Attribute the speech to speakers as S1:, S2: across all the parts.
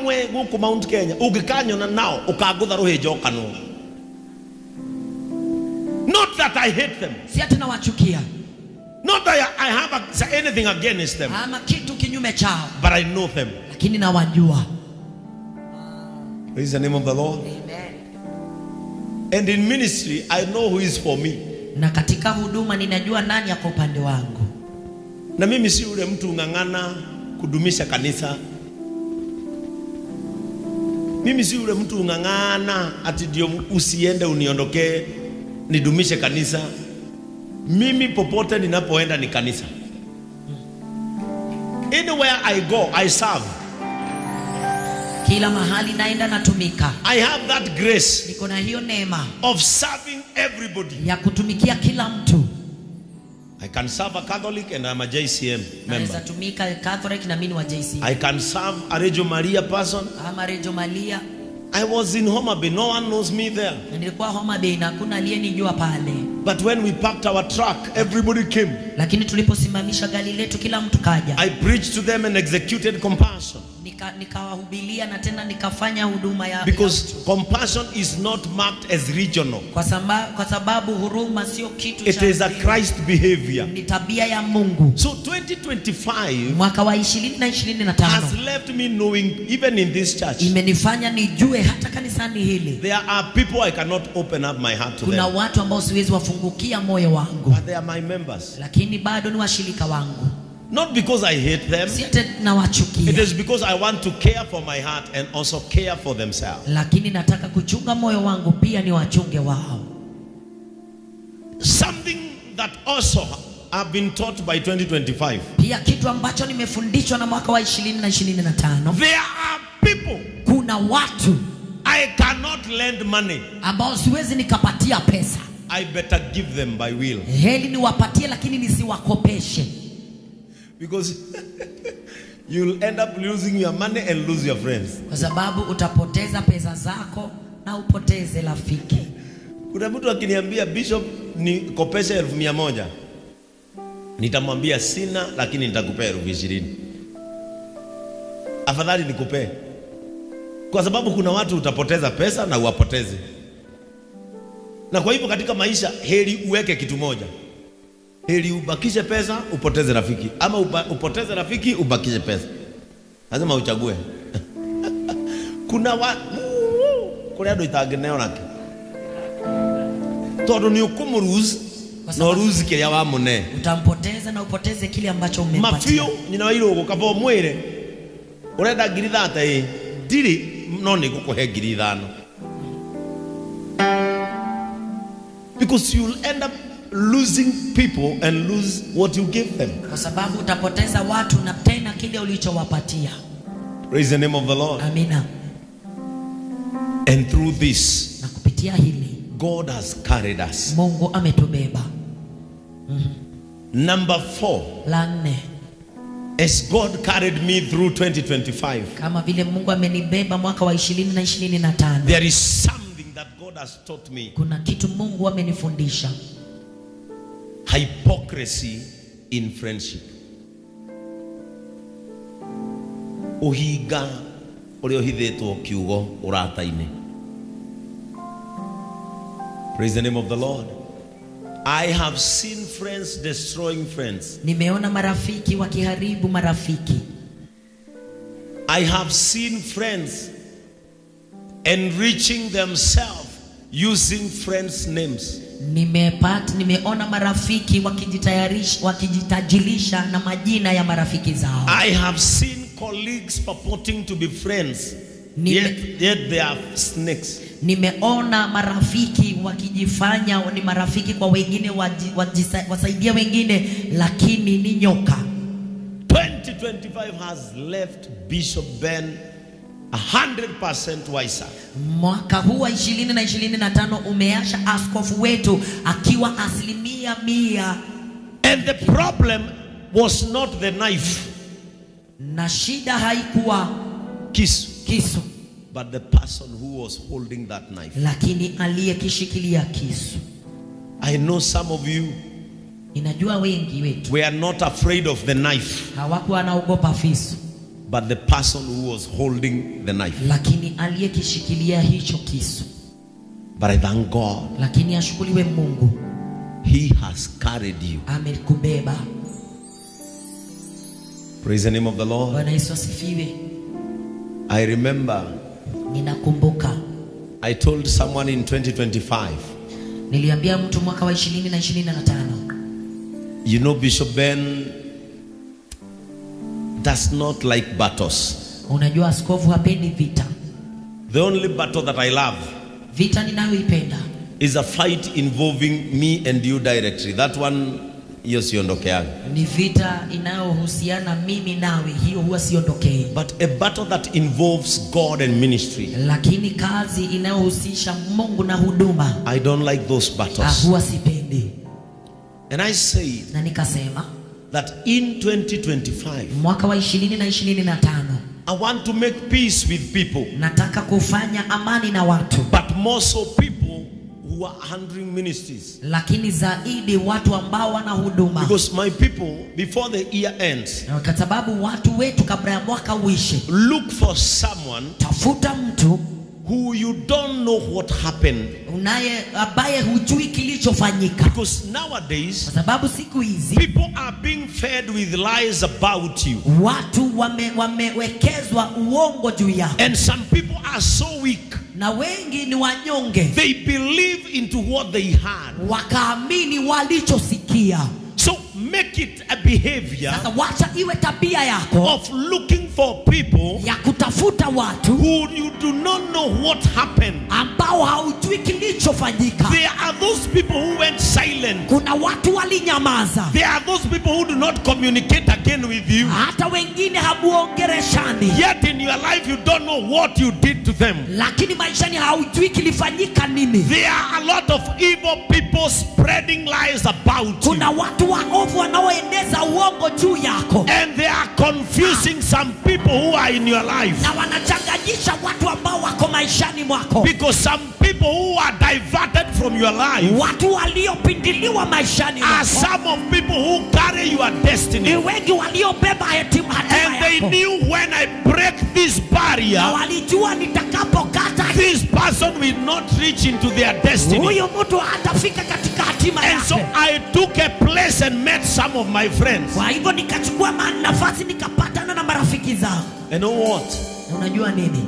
S1: Amwe gũkũ Mount Kenya ũngĩkanyona nao ũkangũtha rũhĩnja ũkanwo. Not that I hate them.
S2: Si ati nawachukia.
S1: Not that I have anything against them.
S2: Ama kitu kinyume chao.
S1: But I know them.
S2: Lakini nawajua.
S1: Praise the name of the Lord.
S2: Amen.
S1: And in ministry, I know who is for me.
S2: Na katika huduma ninajua nani ako upande wangu.
S1: Na mimi si ule mtu ng'ang'ana kudumisha kanisa. Mimi si ule mtu ng'ang'ana ati ndio usiende uniondokee nidumishe kanisa. Mimi popote ninapoenda ni kanisa. Anywhere I go, I serve.
S2: Kila mahali naenda natumika.
S1: I have that grace
S2: Niko na hiyo neema
S1: of serving everybody.
S2: ya kutumikia kila mtu.
S1: I can serve a Catholic and I'm a JCM
S2: Naweza
S1: member.
S2: tumika Catholic na mimi ni wa JCM.
S1: I can serve a Reggio Maria person.
S2: Ama Reggio Maria.
S1: I was in Homa Bay. No one knows me there.
S2: Na nilikuwa Homa Bay na hakuna aliyenijua pale.
S1: But when we parked our truck, everybody came.
S2: Lakini tuliposimamisha gari letu kila mtu kaja.
S1: I preached to them and executed compassion.
S2: Nikawahubiria na tena nikafanya huduma ya
S1: Because compassion is not marked as regional.
S2: Kwa sababu huruma sio kitu
S1: It
S2: cha
S1: is a Christ behavior.
S2: Ni tabia ya Mungu.
S1: So 2025
S2: mwaka wa 2025
S1: has left me knowing, even in this church,
S2: imenifanya nijue hata kanisani hili
S1: there are people I cannot open up my heart to
S2: kuna
S1: them.
S2: watu ambao siwezi wafungukia moyo wangu.
S1: But they are my members.
S2: Lakini bado ni washirika wangu.
S1: Not because I hate them.
S2: Si ati nawachukia.
S1: It is because I want to care for my heart and also care for themselves.
S2: Lakini nataka kuchunga moyo wangu pia ni wachunge wao.
S1: Something that also I've been taught by 2025.
S2: Pia kitu ambacho nimefundishwa na mwaka wa 2025.
S1: There are people
S2: kuna watu
S1: I cannot lend money.
S2: ambao siwezi nikapatia pesa.
S1: I better give them by will.
S2: Heri niwapatie lakini nisiwakopeshe.
S1: Because you'll end up losing your money and lose your friends.
S2: Kwa sababu utapoteza pesa zako na upoteze rafiki.
S1: Kuna mtu akiniambia Bishop nikopeshe 100,000, nitamwambia sina, lakini nitakupea 20,000. Afadhali nikupee. Kwa sababu kuna watu utapoteza pesa na uwapoteze. Na kwa hivyo katika maisha heri uweke kitu moja. Heri ubakishe pesa upoteze rafiki, ama upoteze rafiki ubakishe pesa. Lazima uchague. Kuna kuri andu itangineo nake. Tondu ni ukumuruse na uruse kiria wamune.
S2: Utampoteza na upoteze kile ambacho umempatia.
S1: Mafio nyina wa irugu kaba umwire urenda ngiri thate ĩ ndiri no nĩngũkũhe ngiri ithano. Because you'll end up losing people and lose what you give them.
S2: Kwa sababu utapoteza watu na tena kile ulichowapatia.
S1: Praise the name of the Lord.
S2: Amina.
S1: And through this,
S2: na kupitia hili,
S1: God has carried us.
S2: Mungu ametubeba.
S1: Number 4.
S2: La nne.
S1: As God carried me through 2025,
S2: kama vile Mungu amenibeba mwaka wa 2025,
S1: there is something that God has taught me.
S2: Kuna kitu Mungu amenifundisha.
S1: Hypocrisy in friendship. Uhinga uria uhithitwo kiugo urata-ini. Praise the name of the Lord. I have seen friends destroying friends.
S2: Nimeona marafiki wakiharibu marafiki.
S1: I have seen friends enriching themselves using friends' names.
S2: Nimeona marafiki wakijitajirisha na majina ya marafiki zao.
S1: I have seen colleagues purporting to be friends, yet they are snakes.
S2: Nimeona marafiki wakijifanya ni marafiki kwa wengine, wasaidie wengine, lakini ni nyoka.
S1: 2025 has left Bishop Ben 100% wiser.
S2: Mwaka huu wa 2025 umeacha askofu wetu akiwa 100%.
S1: And the problem was not the knife.
S2: Na shida haikuwa
S1: kisu.
S2: Kisu.
S1: But the person who was holding that knife.
S2: Lakini aliyekishikilia kisu.
S1: I know some of you.
S2: Ninajua wengi wetu.
S1: We are not afraid of the knife.
S2: Hawakuwa wanaogopa visu.
S1: But the person who was holding the knife.
S2: Lakini aliyekishikilia hicho kisu.
S1: But I thank God,
S2: Lakini ashukuriwe Mungu,
S1: He has carried you.
S2: Amekubeba.
S1: Praise the name of the Lord.
S2: Bwana Yesu asifiwe.
S1: I remember
S2: Ninakumbuka
S1: I told someone in 2025,
S2: niliambia mtu mwaka wa 2025,
S1: Bishop Ben does not like battles.
S2: Unajua askofu hapendi vita.
S1: The only battle that I love
S2: Vita ninayoipenda
S1: is a fight involving me and you directly. That one, hiyo siondokeagi.
S2: Ni vita inayohusiana mimi nawe, hiyo huwa siondokei.
S1: But a battle that involves God and ministry,
S2: Lakini kazi inayohusisha Mungu na huduma,
S1: I don't like those battles.
S2: Huwa sipendi.
S1: And I said
S2: Na nikasema
S1: that in 2025,
S2: mwaka wa 2025,
S1: I want to make peace with people,
S2: nataka kufanya amani na watu,
S1: but more so people who are handling ministries.
S2: Lakini zaidi watu ambao wana huduma.
S1: Because my people, before the year ends,
S2: Na kwa sababu watu wetu kabla ya mwaka uishe,
S1: look for someone
S2: tafuta mtu
S1: who you don't know what happened.
S2: Unaye ambaye hujui kilichofanyika.
S1: Because nowadays,
S2: Kwa sababu siku hizi
S1: people are being fed with lies about you.
S2: Watu wamewekezwa uongo juu yako.
S1: And some people are so weak,
S2: Na wengi ni wanyonge,
S1: they believe into what they had.
S2: Wakaamini walichosikia.
S1: So make it a behavior
S2: Sasa wacha iwe tabia yako
S1: of looking for people
S2: ya kutafuta watu
S1: who you do not know what happened.
S2: Ambao haujui kilichofanyika.
S1: There are those people who went silent.
S2: Kuna watu walinyamaza,
S1: There are those people who do not communicate again with you.
S2: Hata wengine hamuongereshani,
S1: Yet in your life you don't know what you did to them.
S2: Lakini maishani haujui kilifanyika nini.
S1: There are a lot of evil people spreading lies about you.
S2: Kuna watu waovu wanaoeneza uongo juu yako,
S1: And they are confusing some people who are in your life.
S2: Na wanachanganyisha watu ambao wako maishani mwako.
S1: Because some people who are diverted from your life
S2: Watu waliopindiliwa maishani
S1: are
S2: mwako
S1: some of people who carry your destiny.
S2: Ni wengi waliobeba hatima
S1: And they
S2: yako.
S1: Knew when I break this barrier,
S2: Na walijua nitakapokata
S1: this person will not reach into their destiny.
S2: Huyu mtu hatafika katika hatima
S1: And so
S2: yake.
S1: I took a place and met some of my friends.
S2: Kwa hivyo nikachukua nafasi nikapatana na marafiki zangu.
S1: And know what?
S2: Na unajua nini?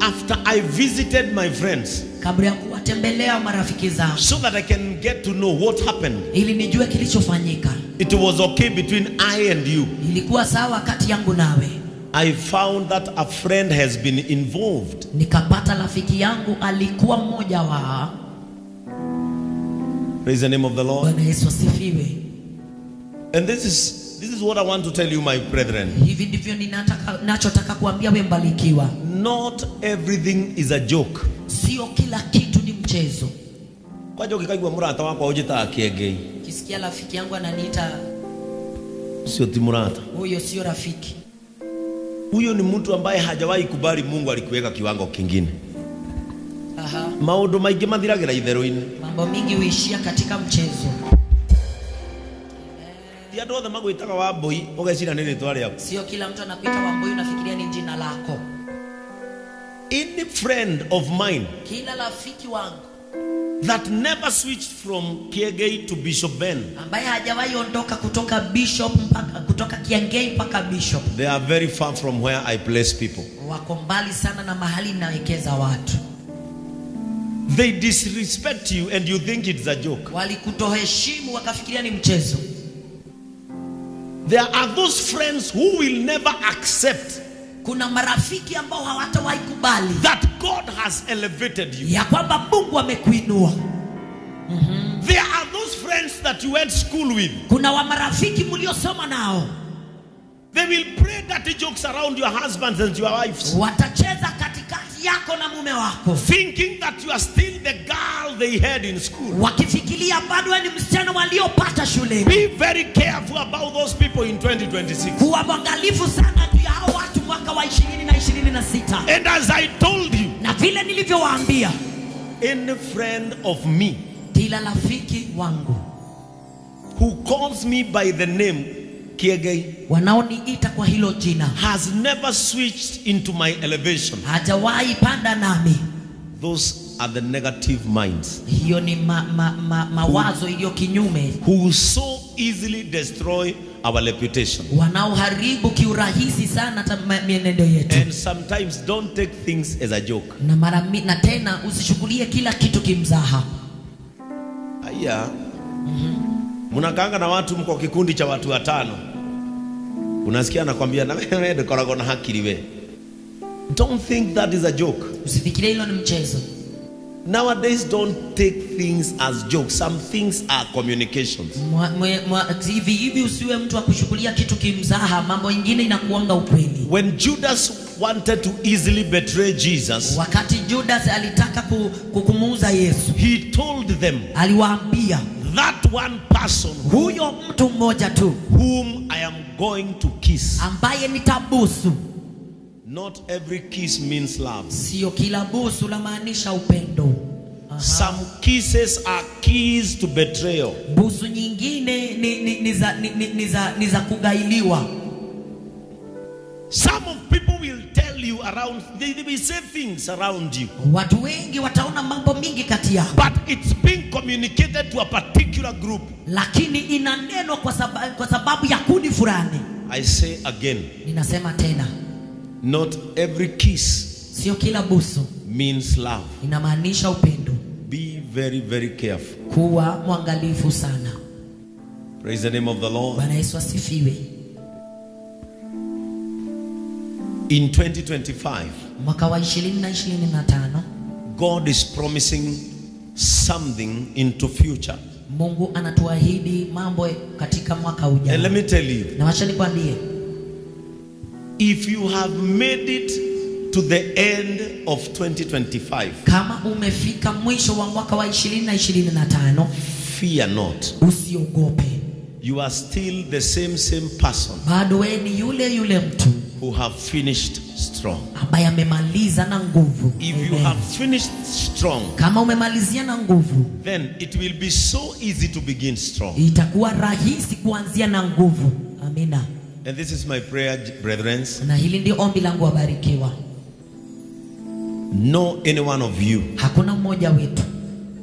S1: After I visited my friends,
S2: Kabla ya kuwatembelea marafiki zangu,
S1: so that I can get to know what happened,
S2: ili nijue kilichofanyika,
S1: it was okay between I and you.
S2: Ilikuwa sawa kati yangu nawe.
S1: I found that a friend has been involved.
S2: Nikapata rafiki yangu alikuwa mmoja wa.
S1: Praise the name of the Lord.
S2: Bwana Yesu asifiwe.
S1: And this is what I want to tell you, my brethren.
S2: Hivi ndivyo ninataka nachotaka kuambia we mbarikiwa.
S1: Not everything is a joke.
S2: Sio kila kitu ni mchezo.
S1: Kwaja ukikaigua murata wakwa ujitaga Kiengei,
S2: Kisikia rafiki yangu ananiita,
S1: ucio ti murata.
S2: Huyo sio rafiki.
S1: Huyo ni mtu ambaye hajawahi kubali Mungu alikuweka kiwango kingine. Maundu maingi mathiragira itherũ-inĩ.
S2: Mambo mingi huishia katika mchezo.
S1: Ti andũ othe magwĩtaga Wambũi ũgeciria nĩ rĩtwa rĩaku.
S2: Sio kila mtu anakuita Wambui unafikiria ni jina lako.
S1: Any friend of mine
S2: Kila rafiki wangu
S1: that never switched from Kiengei to Bishop Ben,
S2: ambaye hajawahi ondoka kutoka Bishop mpaka kutoka Kiengei mpaka Bishop,
S1: they are very far from where I place people.
S2: Wako mbali sana na mahali nawekeza watu.
S1: They disrespect you and you think it's a joke.
S2: Walikutoheshimu wakafikiria ni mchezo.
S1: There are those friends who will never accept
S2: Kuna marafiki ambao hawatawahi kubali
S1: that God has elevated you.
S2: Ya kwamba Mungu amekuinua.
S1: There are those friends that you went school with.
S2: Kuna wa marafiki mliosoma nao.
S1: They will play dirty jokes around your husbands and your wives,
S2: watacheza katikati yako na mume wako,
S1: thinking that you are still the girl they had in school.
S2: Wakifikiria bado wewe ni msichana waliopata shuleni.
S1: Be very careful about those people in 2026.
S2: Kuwa mwangalifu sana juu ya hao watu mwaka wa 2026.
S1: And as I told you,
S2: Na vile nilivyowaambia,
S1: any friend of me
S2: kila rafiki wangu
S1: who calls me by the name Kiegei,
S2: Wanaoniita kwa hilo jina
S1: has never switched into my elevation.
S2: Hajawahi panda nami.
S1: Those are the negative minds
S2: Hiyo ni mawazo iliyo kinyume,
S1: who so easily destroy our reputation.
S2: Wanaoharibu kiurahisi sana mienendo yetu.
S1: And sometimes don't take things as a joke.
S2: Na tena usishughulie kila kitu kimzaha.
S1: Aya. Mnakaanga na watu, mko kikundi cha watu watano. Unasikia anakwambia, "Na wewe ndũkoragwo na hakiri we." Don't think that is a joke.
S2: Usifikirie hilo ni mchezo.
S1: Nowadays, don't take things as jokes. Some things are communications.
S2: Hivi hivi usiwe mtu wa kushughulia kitu kimzaha, mambo ingine inakuanga ukweli.
S1: When Judas wanted to easily betray Jesus,
S2: Wakati Judas alitaka kumuuza Yesu,
S1: he told them
S2: aliwaambia
S1: that one person
S2: huyo mtu mmoja tu
S1: whom I am going to kiss.
S2: Ambaye nitabusu.
S1: Not every kiss means love.
S2: Sio kila busu lamaanisha upendo. Aha.
S1: Some kisses are keys to betrayal.
S2: Busu nyingine ni za kugailiwa.
S1: Some of people will tell you around, they will say things around you.
S2: Watu wengi wataona mambo mingi kati yao,
S1: But it's being communicated to a particular group.
S2: Lakini inanenwa kwa sababu ya kundi fulani.
S1: I say again,
S2: Ninasema tena,
S1: not every kiss
S2: sio kila busu
S1: means love.
S2: Inamaanisha upendo.
S1: Be very, very careful.
S2: Kuwa mwangalifu sana.
S1: Praise the name of the Lord.
S2: Bwana Yesu asifiwe.
S1: In 2025,
S2: Mwaka wa 2025,
S1: God is promising something into future.
S2: Mungu anatuahidi mambo katika mwaka ujao.
S1: And let me tell you,
S2: Na wacha nikwambie,
S1: if you have made it to the end of 2025,
S2: kama umefika mwisho wa mwaka wa 2025,
S1: fear not.
S2: Usiogope.
S1: You are still the same same person
S2: Bado wewe ni yule yule mtu
S1: who have finished strong.
S2: Ambaye amemaliza na nguvu.
S1: If you
S2: Amen.
S1: Have finished strong,
S2: Kama umemalizia na nguvu,
S1: then it will be so easy to begin strong.
S2: Itakuwa rahisi kuanzia na nguvu. Amina.
S1: And this is my prayer, brethren.
S2: Na hili ndio ombi langu, wabarikiwa.
S1: No any one of you
S2: Hakuna mmoja wetu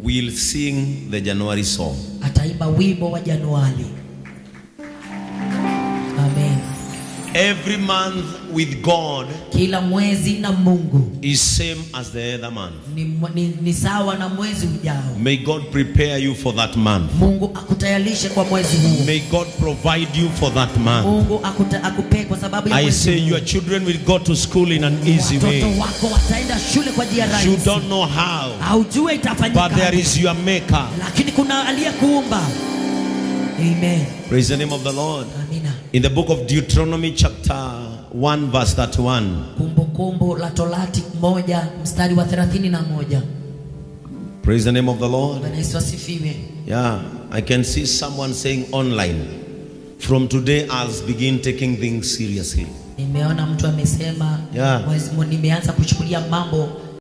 S1: will sing the January song.
S2: Ataimba wimbo wa Januari. Amen.
S1: Every month with God
S2: Kila mwezi na Mungu
S1: is same as the other month.
S2: ni sawa na mwezi ujao.
S1: May God prepare you for that month.
S2: Mungu akutayarishe kwa mwezi huo.
S1: May God provide you for that month.
S2: Mungu akupee kwa sababu ya
S1: I
S2: mwezi
S1: say
S2: huo.
S1: your children will go to school in an easy way.
S2: Watoto wako wataenda shule kwa njia
S1: You
S2: rahisi.
S1: don't know how,
S2: Haujue itafanyika.
S1: but there is your maker.
S2: Lakini kuna aliyekuumba. Amen.
S1: Praise the name of the Lord.
S2: Amina.
S1: In the book of Deuteronomy, chapter 1, verse 31.
S2: Kumbukumbu la Torati 1 mstari wa 31.
S1: Praise the name of the Lord.
S2: Bwana Yesu asifiwe.
S1: Yeah, I can see someone saying online, "From today I'll begin taking things seriously."
S2: Nimeona mtu amesema,
S1: Yeah.
S2: nimeanza kuchukulia mambo